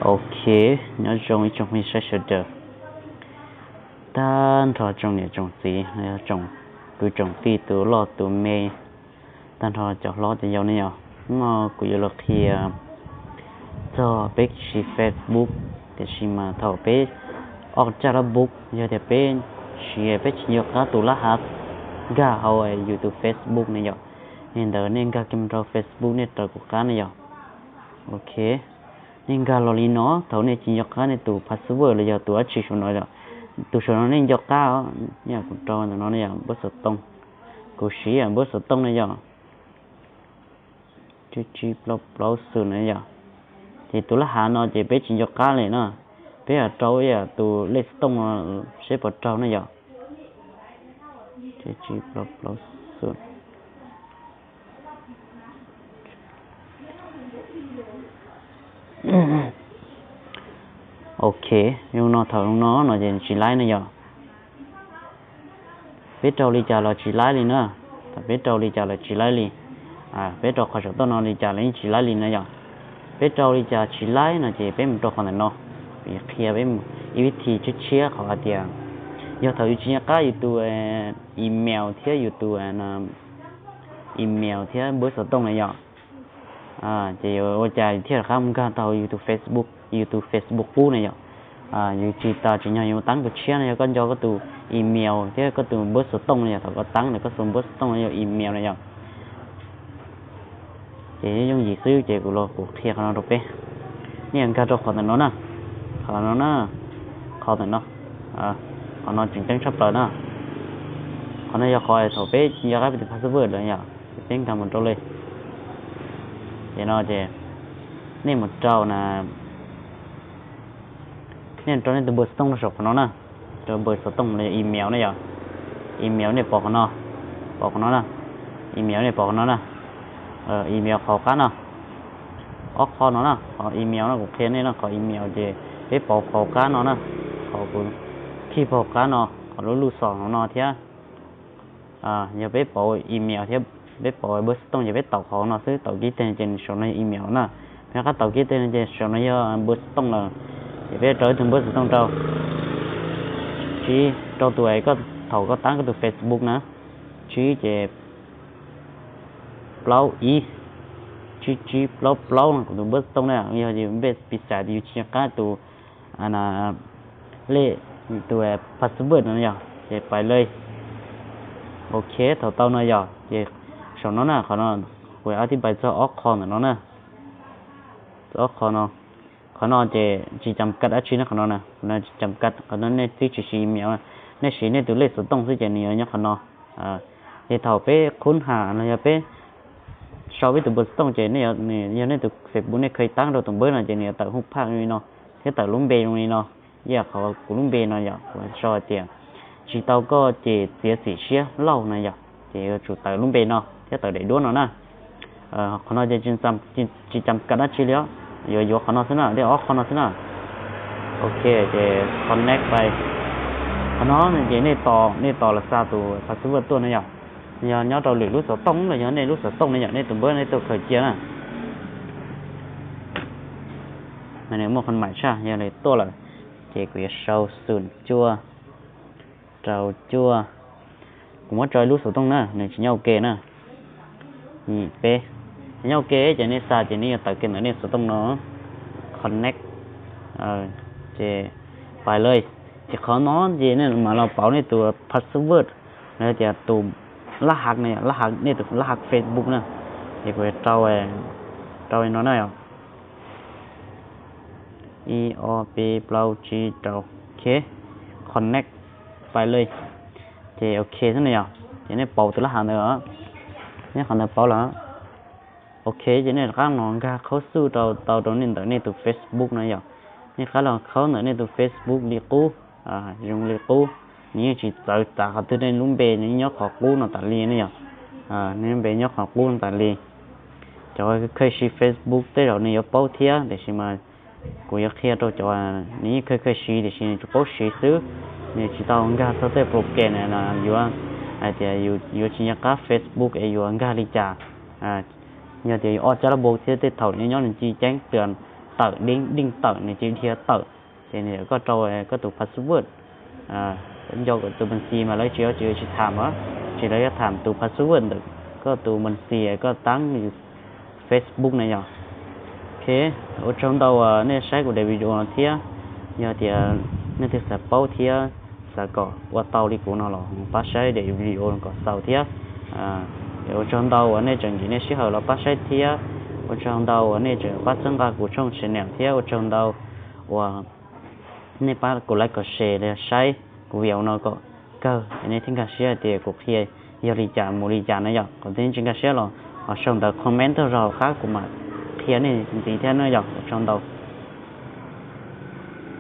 Ok, nyob zoo ib tsoom phooj ywg saib sawv daws, tag nrho tsoom niam tsoom txiv, tsoom kwv tsoom tij, tus loj tus me, tag nrho cov hlob cov yau ne yom. Hnub no kuv yuav los qhia txog peb siv Facebook, tiam sis mas thaum peb ua tsaj lab book, yog tias peb siv peb tsis nco qab tus lab hav nkag hauv yus tus Facebook ne yom, li ntawd nej nkag kiag mus rau Facebook nej raws kuv qab ne yom. Ok, nej nkag los li no, thaum nej tsis nco qab nej tus password los yog tus dab tsi saum no, tus saum no nej nco qab os, kuv rau ntawm no ne yom, npawb xov tooj, kuv siv npawb xov tooj ne yom, tsib tsib plaub plaub xwm na yom. Ces tus lab hav no ces peb tsis nco qab li na, peb yuav rau ib yam tus lej xov tooj no seb puas raug na yom. Tsib tsib plaub plaub xwm. Ok, zoo no, thaum zoo no no ces tsis laib ne yom. Peb rau li cas los tsis laib li na, thaum peb rau li cas los tsis laib li. Peb rau qhov saum toj no li cas los yeej tsis laib li na yom. Peb rau li cas tsis laib no ces peb mus rau qhov ntawm no, qhia peb mus ib vib thi tshiab tshiab qhov hais tias yog thaum yus tsis nco qab yus tus email thiab yus tus email thiab npawb xov tooj na yom, ces yuav ua cas thiaj rov qab mus nkag tau yus tus Facebook, yus tus Facebook qub na yom. Yus tsis tas tsim nyog yus mus tab tus tshiab no, yog koj nco koj tus email thiab koj tus npawb xov tooj no yom, thaum koj tab ntawm koj tus npawb xov tooj no yog email na yom. Ces yooj yim xwb ces kuv los kuv qhia qhov no rau peb. Nej yuav nkag rau qhov ntawm no na, qhov no na, qhov ntawm no, qhov no tseem ceeb tshaj plaws na. Qhov no yog qhov thaum peb tsis nco qab peb tus password lawm yom, ces peb nkag mus rau li. Ces no ces nej mus rau na, nej rau nej tus npawb xov tooj rau saum qhov no na, rau npawb xov tooj los yog email na yom. Email nej pom qhov no, pom qhov no na, email nej pom qhov no na, email qhov qab no, ob qho no na, qhov email no kuv qhia nej no, qhov email ces peb pauv qhov qab no na, qhov kuv khij pauv qab no, qhov lub lub xom no thiab. Yog peb pauv email thiab peb pauv npawb xov tooj ces peb taus qhov no xwb, taus kib teg ces saum no yog email na. Peb qab taus kib teg no ces saum no yog npawb xov tooj lawm. Ces peb rau ib tug npawb xov tooj rau, tsib, rau tus es koj thaum koj tab koj tus Facebook na, tsib ces plaub ib, tsib tsib plaub plaub no kuv tus npawb xov tooj na. Yog npej piv xam yus tsis nco qab tus lej, tus password no yog ces pais li. Ok, thaum tau no yog ces saum no na, qhov no kuv ob tib pais txog ob qho ntawm no na. Ob qho no, qhov no ces tsis cam kab dab tsi na, qhov no na, qhov no tsis cam kab, qhov no nej twb tsis siv email, nej siv nej tus lej xov tooj xwb ces nws yuav nyob qhov no. Ces thaum peb khub ham los yog peb sau peb tus npawb xov tooj ces yog nej tus Facebook nej kheev tab rau tus npawb no ces nws yuav tawm hoob phaj zoo li no thiab tawm lub npe zoo li no, ib yam qhov kuv lub npe no yog kuv sau hais tias tsis tau koj ces txiav txim siab lauj no yog, ces yuav tsum tawm lub npe no thiab tawm daim duab no na. Qhov no ces tsis cam kab dab tsi li os, yuav yuav qhov no xwb na, tej ob qho no xwb na. Ok, ces connect pais. Qhov no ces nej tos, nej tos los xa tus password tuaj na yom. Yog nyob rau lwm lub xov tooj los yog nej lub xov tooj ne yom, nej tus npawb nej tuaj khaws cia na. Nws muaj qhov maim tshaj, yog li tuaj lawm ces kuv yuav sau xum cuaj, rau cuaj. Kuv muab tso lub xov tooj na, nws tsis nyob ua ke na. Peb, tsis nyob ua ke ces nej xa ces nej yuav tawm kiag ntawm nej xov tooj no, connect, ces pais li. Ces qhov no ces nej mam los pauv nej tus password, los tias tus lab hav ne, lab hav, nej tus lab hav Facebook na. Ces kuv rau, rau no na yom. Ib ob peb plaub tsib rau, ok, connect, pais li. Ces ok xwb na yom, ces nej pauv tus lab hav ntawd, nej qhov ntawd pauv lawm. Ok, ces nej rov qab los nkag qhov xub rau tau rau nej ntawm nej tus Facebook na yom. Nej rov qab los khaub ntawm nej tus Facebook li qub, zoo li qub. Nws yeej tsis txawv txav qhov twg, nej lub npe nws nyob qhov qub no tas li ne yom. Nej lub npe nyob qhov qub no tas li. Cov kheev siv Facebook tej zaum nws yuav paub thiab, tiam sis mas kuv yuav qhia rau cov nws yeej kheev kheev siv tiam sis nws tsis paub siv xwb, nws tsis tau nkag txog tej program no yuav hais tias yuav tsis nco qab Facebook es yuav nkag li cas. Yog tias yuav ua tsab lab book thiab tej thaum nyob nws ci ceeb tias tawm deej, deej tawm nws cia li dhia tawm. Ces nws yam koj rau koj tus password, nco tus Messi mas lawv tsis, tsis tham os, ces lawv yuav tham tus password ntawm koj tus Messi koj tab Facebook na yog. Ok, ua tsaug ntau uas nej saib kuv daim video no thiab. Yog tias nej twg xav paub thiab xav kom ua tau li kuv no los pab saib daim video no kom xaus thiab. Ua tsaug ntau uas nej tseem nkim nej sij hawm los pab saib thiab. Ua tsaug ntau uas nej tseem pab txhawb nqa kuv tshooj channel thiab ua tsaug ntau uas nej pab kuv like kom share los saib kuv video no kom kawg, nej thiaj nkag siab hais tias kuv qhia yog li cas mus li cas na yom. Kom nej tsis nkag siab los ho sau ntawv comment tuaj zog qab kuv mam qhia nej ntxiv thiab na yom. Ua tsaug ntau.